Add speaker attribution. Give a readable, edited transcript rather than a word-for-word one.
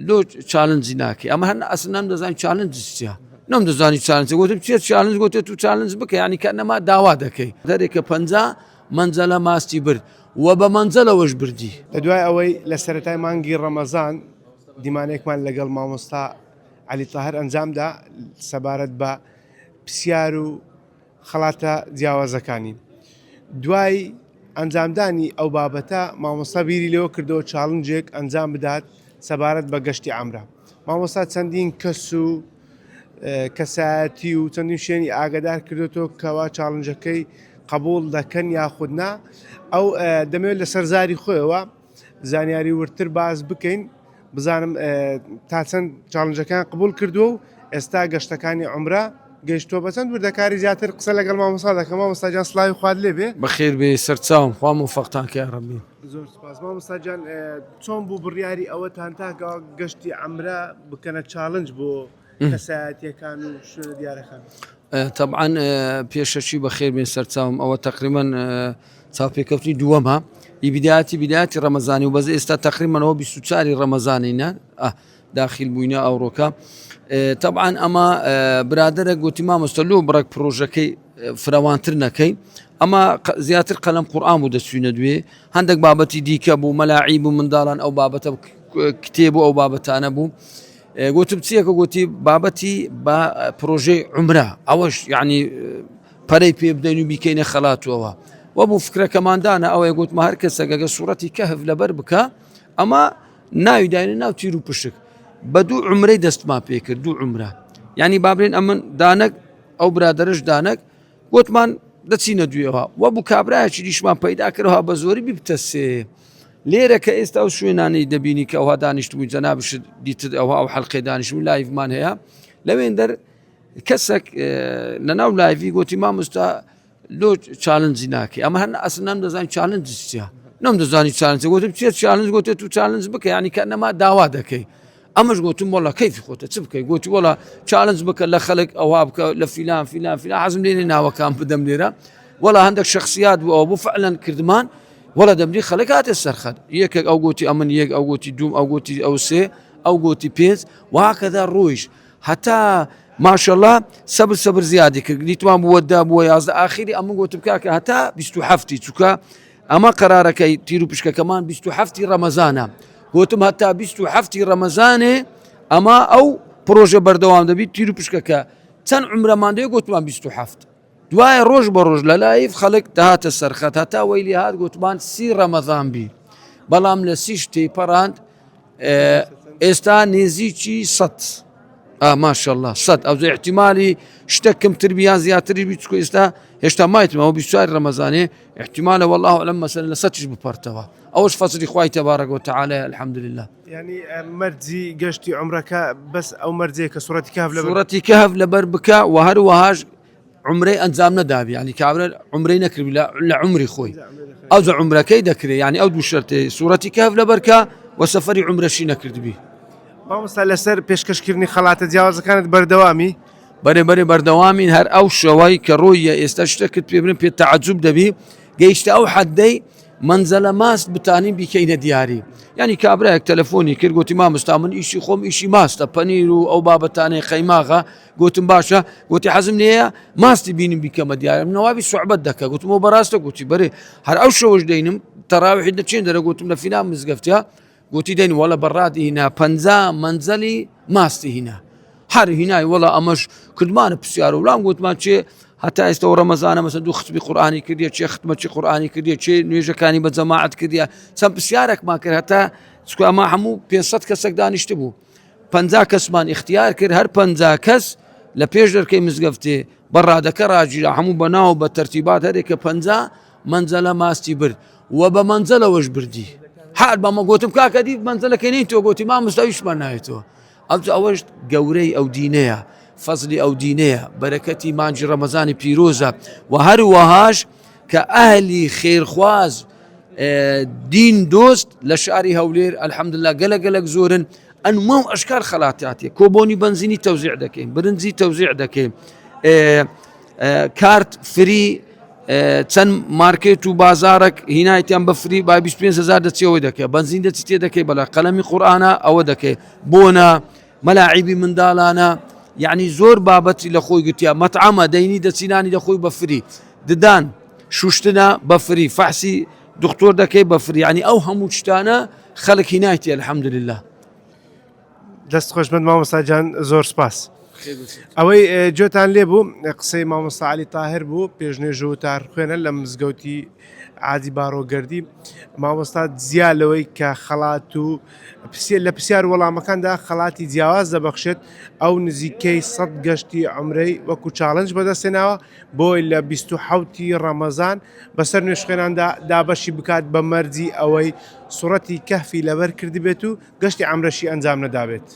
Speaker 1: لۆ challenge ی ناکەی ئەمە هەر ئەسڵ نەمدەزانی challenge چیە نەمدەزانی challenge گوتم چیە challenge گوتێ تو challenge بکە یعنی کە نەما داوا دەکەی دەرێکە 50 مەنجەلە ماستی برد و بە مەنجەلەوەش بردی.
Speaker 2: لە دوای ئەوەی لە سەرەتای مانگی ڕەمەزان دیمانەیەکمان لەگەڵ مامۆستا عەلی تاهر ئەنجامدا سەبارەت بە پرسیار و خەڵاتە جیاوازەکانی دوای ئەنجامدانی ئەو بابەتە مامۆستا بیری لەوە کردەوە challenge ێک ئەنجام بدات سەبارەت بە گەشتی عەمرە مامۆستا چەندین کەس و کەسایەتی و چەندین شوێنی ئاگدار کردێتەوە کەوا challenge ەکەی قبول دەکەن یاخود نا ئەو دەمەوێت لەسەر زاری خۆیەوە زانیاری وردتر باس بکەین بزانم تا چەند challenge ەکان قبول کردووە و ئێستا گەشتەکانی عمرە گەشتووە بە چەند وردەکاری زیاتر قسە لەگەڵ مامۆستا دەکەم. مامۆستا گیان سڵاوی خوات لێ بێ.
Speaker 1: بەخێر بێ سەرچاوم خوا مۆفەقتان کە یاڕەبی.
Speaker 2: زۆر سپاس مامۆستا گیان چۆن بوو بڕیاری ئەوەتان تا گەشتی عەمرە بکەنە challenge بۆ کەسایەتیەکان و شوێنە دیارەکان؟
Speaker 1: تەبعەن پێشەکی بەخێر بێن سەرچاوم ئەوە تەقریبەن چاوپێکەوتنی دووەمە ئی بدایەتی بدایەتی ڕەمەزانی و بەس ئێستا تەقریبەنەوە 24 ڕەمەزانینە داخیل بووینە ئەوڕۆکە تەبعەن ئەمە برادرە گوتی مامۆستا لۆ بڕێک پرۆژەکەی فراوانتر نەکەی ئەمە زیاتر قەلم قورآان بوو دەچوینە دوێ هەندێک بابەتی دیکە بوو مەلاعی بوو منداڵان ئەو بابەتە کتێب و ئەو بابەتانە بوو گوتم چیەکە گوتی بابەتی بە پرۆژەی عمرە ئەوەش یعنی پەرەی پێ بدەین و بیکەینە خەلاتەوە وەبوو فکرەکەماندانە ئەوەیە گوتمە هەر کەسەگەگە سوورەتی کەهف لەبەر بکە ئەمە ناوی داینە ناو تیر و پشک بە دوو عمرەی دەستمان پێکرد دوو عمرە ینی بابرێن ئەمن دانەک ئەو برادرش دانەک گوتمان دەچینە دوێەوە وە بوو کابراایکی دیشمان پەیدا کردەوە بە زۆری ببتەسێ لێرە کە ئێستا ئەو شوێنانەی دەبینی کە ئەوها دانیشتبوو جەنابشت دیتت ئەوها ئەو حەلقەی دانیشتبوو live مان هەیە لەوێندەر کەسێک لەناو live ی گوتی مامۆستا لۆ challenge ی ناکەی ئەمە هەر ئەسڵ نەمدەزانی challenge چیە نەمدەزانی challenge گوتم چیە challenge گوتێ تو challenge بکە یعنی کە نەما داوا دەکەی ئەمەش گوتم وەڵا کەیفی خۆتە چ بکەی گوتی وەڵا challenge بکە لە خەڵک ئەوها بکە لە فیلان فیلان فیلان حەزم لێ ناوەکان بدەم لێرە وەڵا هەندێک شخصیات بوو ئەوە بوو فعلەن کردمان وەڵا دەمری خەڵک هاتە سەرخەت یەکێک ئەو گوتی ئەمن یەک ئەو گوتی دوم ئەو گوتی ئەو سێ ئەو گوتی پێنج واکەدا ڕۆیش هەتا ماشەڵا سەبر سەبر زیادی کرد دیتمان بووە دە بووە 11 ئاخیری ئەمن گوتم کاکە هەتا 27 چووکە ئەمە قەرارەکەی تیر و پشکەکەمان 27 ڕەمەزانە گوتم هەتا 27 ڕەمەزانێ ئەمە ئەو پرۆژە بەردەوام دەبیت تیر و پشکەکە چەند عمرەمان دێ گوتمان 27 دوای ڕۆژ بە ڕۆژ لە live خەڵک دەهاتە سەرخەت هەتا وەی لێ هات گوتمان سی ڕەمەزان بی بەڵام لە سیش تێپەڕاند ئێستا نێزیکی سەد ماشەله سەد ئەو احتیممالی شتە کەمتر بیان زیاتری بی چکو ئێستا هێشتا مایتمەوە 24 ڕەمەزانێ احتیمالە والله لەم مەسەر لە سەتیش بپەرتەوە ئەوش فەزلی خوای تەبارەک وتعالى الحمدلله
Speaker 2: یعنی مەرجی گەشتی عمرەکە بەس ئەو مەرجەیە کە سوڕەتی کەهف
Speaker 1: لەبەر سوڕەتی کەهف لەبەر بکە و هەروەهاش عمرەی ئەنجام نەدابی ینی کابرا عمرەی نەکرد لە عمری خۆی ئەو جە عمرەکەی دەکرێت ینی ئەو دوو شەرتێ سوڕەتی کەهف لەبەرکە و سەفەری عمرەشی نەکردبی.
Speaker 2: مامۆستا لەسەر پێشکەشکردنی خەڵاتە جیاوازەکانت بەردەوامی؟
Speaker 1: بەرێ بەرێ بەردەوامین هەر ئەو شەوەی کە ڕۆیە ئێستا شتەکت پێ بنم پێ تەعجوب دەبی گەیشتە ئەو حەدەی مەنزەلە ماست بتانین بیکەینە دیاری یعنی کابراەک تەلەفۆنی کرد گوتی مامۆستا من ئیشی خۆم ئیشی ماستە پەنیر و ئەو بابەتانەی قەیماغە گوتم باشە گوتی حەزم لێیە ماستی بینم بیکەمە دیارم نەوابی سوعبەت دەکە گوتمەوە بەڕاستە گوتی بەرێ هەر ئەو شەوەش دەینم تەراویحی دەچێن دەرە گوتم لە فیلان مزگەفتیا گوتی دەین وەڵە بەڕادی هینا 50 مەنزەلی ماستی هینا هەر هینای وەڵا ئەمەش کردمانە پرسیار و وڵام گوتمان چێ هەتا ئێستا و ڕەمەزانە مەسە دوو ختمی قورآانی کردیە چێ ختمەچی قورآانی کردیە چێ نوێژەکانی بە جەماعەت کردیە چەند پرسیارێکمان کرد هەتا چکو ئەمە هەموو 500 کەسێک دانیشت بوو 50 کەسمان اختیار کرد هەر 50 کەس لە پێش دەرکەی مزگەفتێ بە ڕادەکە ڕاگیرا هەموو بەناو بە تەرتیبات هەرێکە 50 مەنجەلە ماستی برد و بە مەنجەلەوەش بردی هەر بەمە گوتم کاکە دی مەنجەلەکەی نەی تۆ گوتی مامۆستا ویشمان ناوێتەوە ئەوجا ئەوەش گەورەی ئەو دینەیە فەزلی ئەو دینەیە بەرەکەتی مانگی ڕەمەزانی پیرۆزە و هەروەهاش کە ئەهلی خێرخواز دین دۆست لە شاری هەولێر الحەمدلله گەلە گەلک زۆرن ئەنوا و ئەشکال خەلاتاتێ کۆبۆنی بەنزینی تەوزیع دەکەین برنجی تەوزیع دەکەین کارت free. چەند مارکێت و بازارێک هینایتیان بە free با 25 هزار دەچیەوەی دەکەی، بەنزین دەچی تێ دەکەی، بەڵا قەلەمی قورئانە ئەوە دەکەی، بۆنە مەلاعیبی منداڵانە، یعنی زۆر بابەتی لە خۆی گرتیا. مەتعەمە دەینی دەچینانی دەخۆی بە free، ددان شوشتنە بە free، فەحسی دکتۆر دەکەی بە free، یعنی ئەو هەموو شتانە خەڵک هینایتی الحمدلله.
Speaker 2: دەست خۆش بن مامۆستا جان، زۆر سپاس. ئەوەی جۆتان لێ بوو قسەی مامۆستا علی تاهر بوو، پێشنوێژ و وتار خوێنە لە مزگەوتی عادی باڕۆگەردی. مامۆستا جیا لەوەی کە خەڵات و لە پرسیار وەڵامەکاندا خەڵاتی جیاواز دەبەخشێت، ئەو نزیکەی 100 گەشتی عەمرەی وەکو challenge بەدەستێناوە بۆی لە 27 ڕەمەزان بەسەر نوێژخوێناندا دابەشی بکات، بە مەرجی ئەوەی سوڕەتی کەهفی لەبەر کردبێت و گەشتی عەمرەشی ئەنجام نەدابێت.